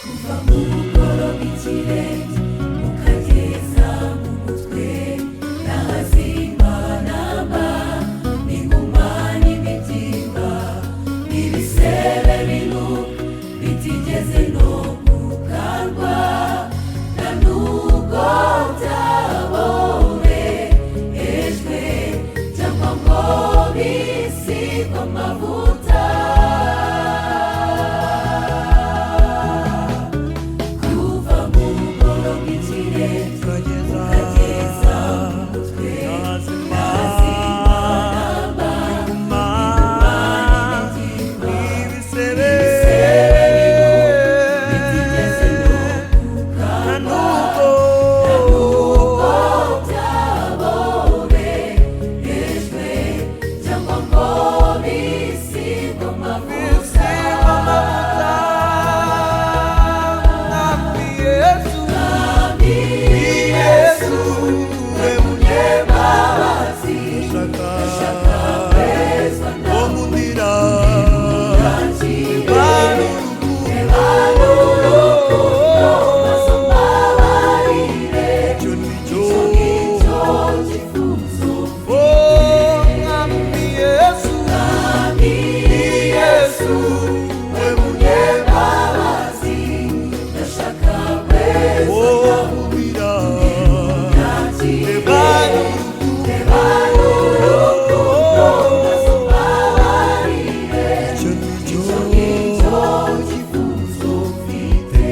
Kuva mu bugoroba ikirenge ukageza mu mutwe, n'ahazima namba n'inguma n'imitimba, n'ibisebe binuka bitigeze no gukandwa, na nubwo byaborejwe cyangwa ngo bisigwe amavuta. Kuva mu bugoroba ikirenge ukageza ukageza mu mutwe, n'ahazima n'ahazima namba inguma n'imitimba, n'ibisebe ibisebe bitigeze no na gukandwa, nubwo nubwo byaborejwe cyangwa ngo bisigwe amavuta. bisigwa amavuta. Mwami Yesu, Mwami Yesu, we munyembabazi, ndashaka ndashaka kwezwa nawe, nkundira unyakire, reba n'urukundo maze umbabarire. Icyo ni cyo Icyo ngicyo cyifuzo. Oh, Mwami Yesu, Mwami Yesu, we munyembabazi, ndashaka kwezwa oh nawe, nkundira unyakire, reba reba n'urukundo maze umbabarire. Icyo ni cyo Icyo ngicyo cyifuzo mfite.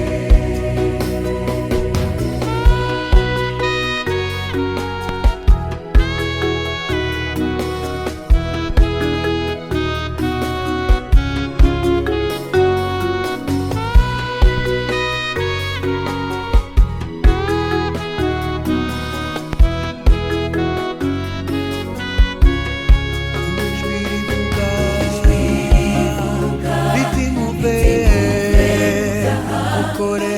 Ijwi rivuga riti muve, mukore.